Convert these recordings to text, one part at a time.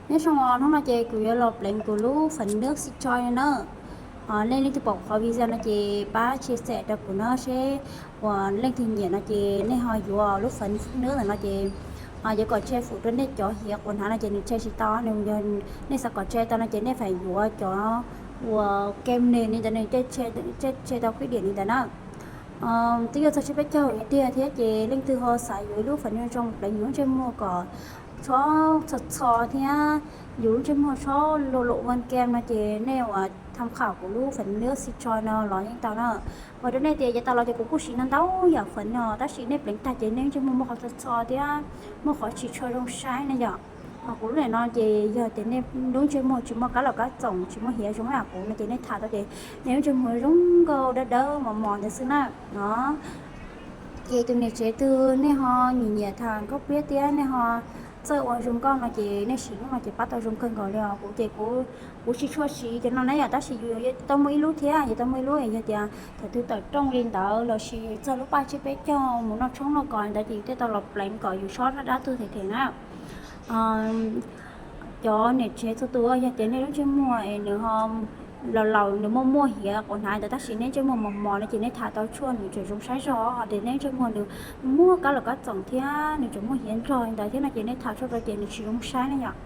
Nyob zoo os, hnub no ces kuv yuav los pleev kuv lub fev nwb xij tsho na. Nej leej twg pom qhov video no ces pab share rau kuv na, seb uas leej twg nyiam no ces nej ho yuav lub fev nwb ntawm no ces yuav kom tshem fum rau nej cov hiav quas hnav no ces nws tshem tsis tau. Nws yog nej xav kom tshem tau no ces nej feem yuav cov uas kem nws li ntawd, nws tshem tau khib diam li ntawd na. Twb yuav txog tsib peb caug tiag thiab ces leej twg ho xav yuav ib lub fev nwb zoo pleev yus lub ntsej muag kom txho txho thiab yus lub ntsej muag txhob luam luam ua kem no ces nej uas tham khawm kuv lub fev nwb xij tsho no los yeej tau na. Hais rau nej tias yav tas los ces kuv kuj siv ntau ntau yam fev no tab sis nej pleev tag ces nej lub ntsej muag muaj qhov txho txho thiab muaj qhov tsis tshua zoo saib na yom. Ho kuv lub nim no ces yog tias nej lub ntsej muag tsis muaj kab laus kab txoom, tsis muaj hiav zoo li kuv no ces nej tham tau tias nej lub ntsej muag zoo nkauj dawb dawb mos mos ntawd xwb na. Ces tus niam tsev twg nej ho nyiam nyiam tham nkauj piab thiab nej ho txawj ua zoo nkauj no ces nej siv lub no ces pab tau zoo kawg nkaus li os. Kuv ces kuv tsis tshua siv cov no na yom, tab sis yus yuav tau muaj ib lub thiab, yuav tau muaj ib lub yog tias thaum twg tawm rooj li ntawd los sis txog lub paj tsib peb caug mus noj tshoob noj kos li ntawd ces yus thiaj tau los pleev kom yus txhob dab dab tuag them them na. Cov niam tsev txhua tus yog tias nej lub ntsej muag es nws ho laus laus, nws muaj muaj hiav quas hnav ntawd tab sis nej ntsej muag mos mos no ces nej tham tau tshuaj nws tseem zoo saib zog. Ho tias nej ntsej muag nws muaj kab laus kab txoom thiab nws tseem muaj hiav nrog li ntawd thiab no ces nej tham tshuaj rau ces nws tsis zoo saib na yom.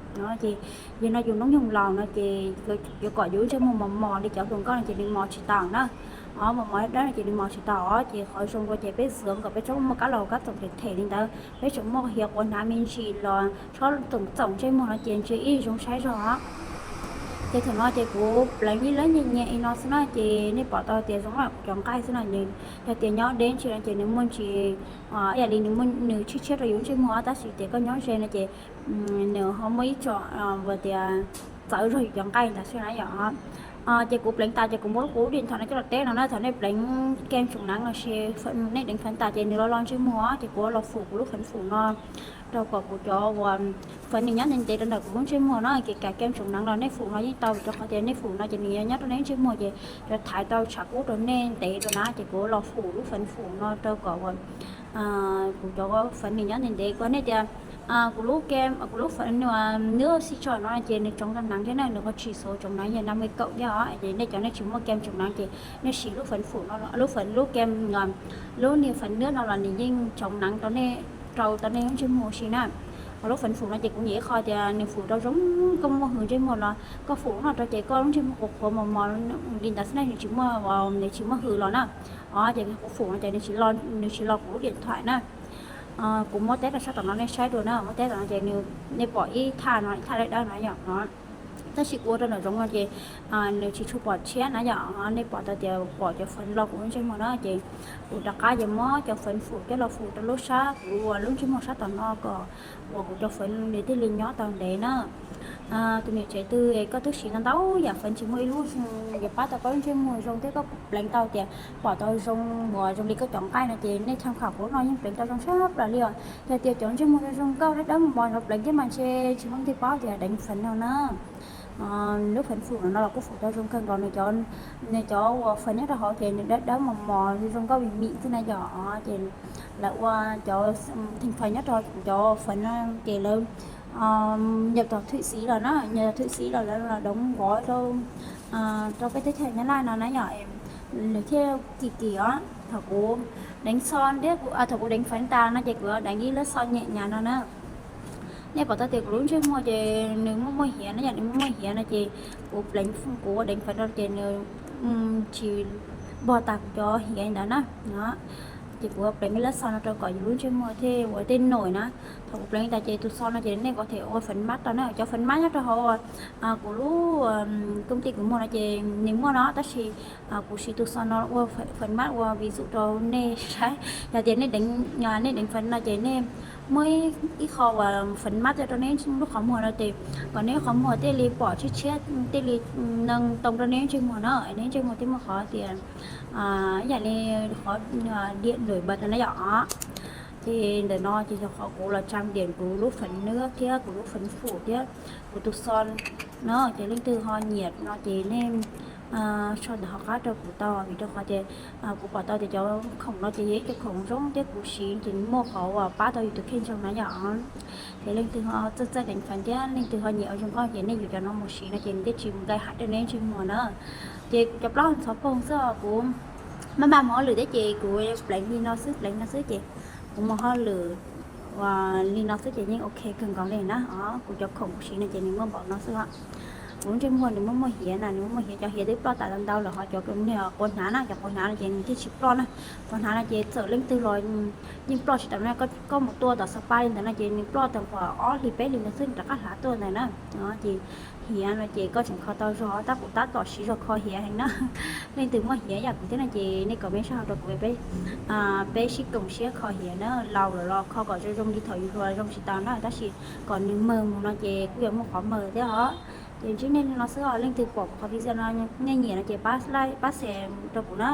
Ces yog no yus noob nyoog laus no ces yuav kom yus lub ntsej muag mos mos li cov hluas nkauj no ces nws mos tsis tau na. Mos mos dawb no ces nws mos tsis tau os. Ces qhov zoo dua ces peb xwv kom peb txhob muaj kab laus kab txoom them them li ntawd, peb tseem muaj hiav quas hnav me ntsis los txhob txoom txoom ntsej muag no ces ntshe ib zoo saib zog. Ces thaum no ces kuv pleev ib lab nyias nyias li no xwb na ces nej pom tau tias zoo li kuv cov nqaij xwb na. Yog tias nyob deb ntsis no ces nws muaj ntsis ib yam li nws tshiab tshiab rau yus ntsej muag tab sis tias koj nyob ze no ces nws ho muaj ib co uas tias txawv zog yus cov nqaij ntawd xwb na yom. Ces kuv pleev tas ces kuv muab kuv lub điện thoại no coj los teb no na, thaum nej pleev kem chống nắng los sis nej deev fev tas ces nws lo lo ntsej muag ces kuv los fum kuv lub fev fum no rau kom kuv cov uas fev nws nyob ntev ntev rau ntawm kuv lub ntsej muag na. Ces kem chống nắng los nej fum no yeej tau, rau qhov tias nej fum no ces nws nyob rau nej ntsej muag ces yuav thaiv tau tshav kub rau nej ntev rau na. Ces kuv los fum lub fev fum no rau kom uas kuv cov fev nws nyob ntev ntev. Kuv nej tias kuv lub kem, kuv lub fev nwb xij tsho no ces nws chống nắng thiab na, nws qhov chỉ số chống nắng yog năm mươi cộng thiab os. Ces nej cov nej tsis muaj kem chống nắng ces nej siv lub fev fum no, lub fev, lub kem, lub niag fev nwb no los nws yeej chống nắng rau nej, rau tau nej lub ntsej muag si na. Ho lub fev fum no ces kuv nyiam ib qho tias nws fum rau zoo, koj muaj hws ntsej muag los koj fum no rau ces koj lub ntsej muag qhuav qhuav mos mos li ntawd xwb na, nws tsis muaj, nws tsis muaj hws los na. Os, ces kuv fum no ces nws tsis lo kuv lub điện thoại na. Kuv muab teb rau sab tom no nej saib dua na, muab teb tom no ces nej pom ib thaj no, ib thaj dawb dawb no yom. Tab sis kuv ua rau nram zoov no ces nws tsis tshua pom tshiab na yom. Nej pom tau tias pom cov fev lo kuv lub ntsej muag na ces kuv rov qab yuav muab cov fev fum coj los fum rau lub sab kuv uas lub ntsej muag sab tom no kom uas kuv cov fev nws thiaj li nyob tau ntev na. Tus niam tsev twg koj twb siv ntau ntau yam fev tsis muaj ib lub yuav pab tau koj lub ntsej muag zoo thiab koj pleev tau tias pom tau zoo uas zoo li koj cov nqaij no ces nej tham khawm kuv no yeej pleev tau zoo sab plaws li os. Yog tias cov ntsej muag zoo zoo nkauj dawb dawb mos mos no pleev thiab mas ntshe tsis muaj leej twg paub tias deev fev no na. Lub fev fum no los kuj fum tau zoo kawg nkaus, nws cov uas fev nyob rau hauv ces nws dawb dawb mos mos zoo nkauj mim mim xwb na yom. Ces lawv ua cov theem fev nyob rau cov fev no ces lawv nyuam tom Thụy Sĩ los na, nyuam tom Thụy Sĩ los lawv los đóng gói rau, rau peb teb chaws Nyab Laj no na yom. Nws thiaj kim kim os. Thaum kuv deev xo thiab, thaum kuv deev fev tas no ces kuv deev ib lab xo nhẹ nhàng no na. Nej pom tau tias kuv lub ntsej muag ces nws muaj muaj hiav na yom, nws muaj muaj hiav no ces kuv pleev, kuv ua deev fev rau ces nws tsis npog tas kuv cov hiav ntawd na. Ces kuv pleev ib lab xo no rau kom yus lub ntsej muag thiaj ua tej noj na. Thaum kuv pleev tas ces tus xo no ces nej có thể ua phấn mát tau na. Cov phấn mát nyob rau hauv kuv lub công ty kuv muag no ces nws muaj no tab sis kuv siv tus xo no ua phấn mát ua ví dụ rau nej saib. Yog tias nej deev, nej deev fev no ces nej muaj ib qho uas phấn mát rau nej lub qhov muag no ces kom nej lub qhov muag thiaj li pom tshiab tshiab, thiaj li nws too rau nej lub ntsej muag na, nej lub ntsej muag thiaj muaj qhov tias ib yam li qhov điện nổi bật no na yom. Ces ntawm no ces yog qhov kuv los trang điểm kuv lub phấn nước thiab kuv lub phấn phủ thiab kuv tus xo no. Ces leej twg ho nyiam no ces nej sau ntawm hauv qab rau kuv tau, vim rau qhov tias kuv pom tau tias cov khoom no ces yog ib cov khoom zoo thiab kuv siv ces nws muaj qhov uas pab tau yus tus kheej zoo na yom. Ces leej twg ho txawj txawj deev fais thiab leej twg ho nyiam ua zoo nkauj ces nej yuav cov no mus siv no ces nws thiaj tsis mus nqaij hav rau nej ntsej muag na. Ces cov plaub ntxhov poog xwb os, kuv maj mam mus hauj lwm thiab ces kuv pleev li no xwb, pleev li no xwb ces kuv mus hauj lwm li no xwb ces yeej ok kawg nkaus li na. Kuv cov khoom kuv siv no ces nws muaj npaum no xwb os. Kuv ntsej muag nws muaj muaj hiav na, nws muaj muaj hiav, cov hiav twb ploj tas ntau ntau lawm, ho cov niag quav hnav na, cov quav hnav no ces nws thiaj tsis ploj na. Quav hnav no ces txawm leej twg los yeej ploj tsis tau na, koj mus tua tom spa li ntawd no ces nws ploj tau qhov ob hlis peb hlis ntawd xwb nws rov qab hlav tuaj ntawd na. Ces hiav no ces koj tseem kho tau zog, tab kuv tab tom siv zog kho hiav heev na. Leej twg muaj hiav yam kuv thiab no ces nej comment sab hauv rau kuv, peb sib koom siab kho hiav na, laus lawm los kho kom zoo zoo li thaum yus hluas zoo tsis tau na, tab sis kom nws mawg mus no ces kuj yuav muaj qhov mawg thiab os. Ces ntsib nej li no xwb os, leej twg pom kuv qhov video no nej nyiam no ces pab like pab share rau kuv na.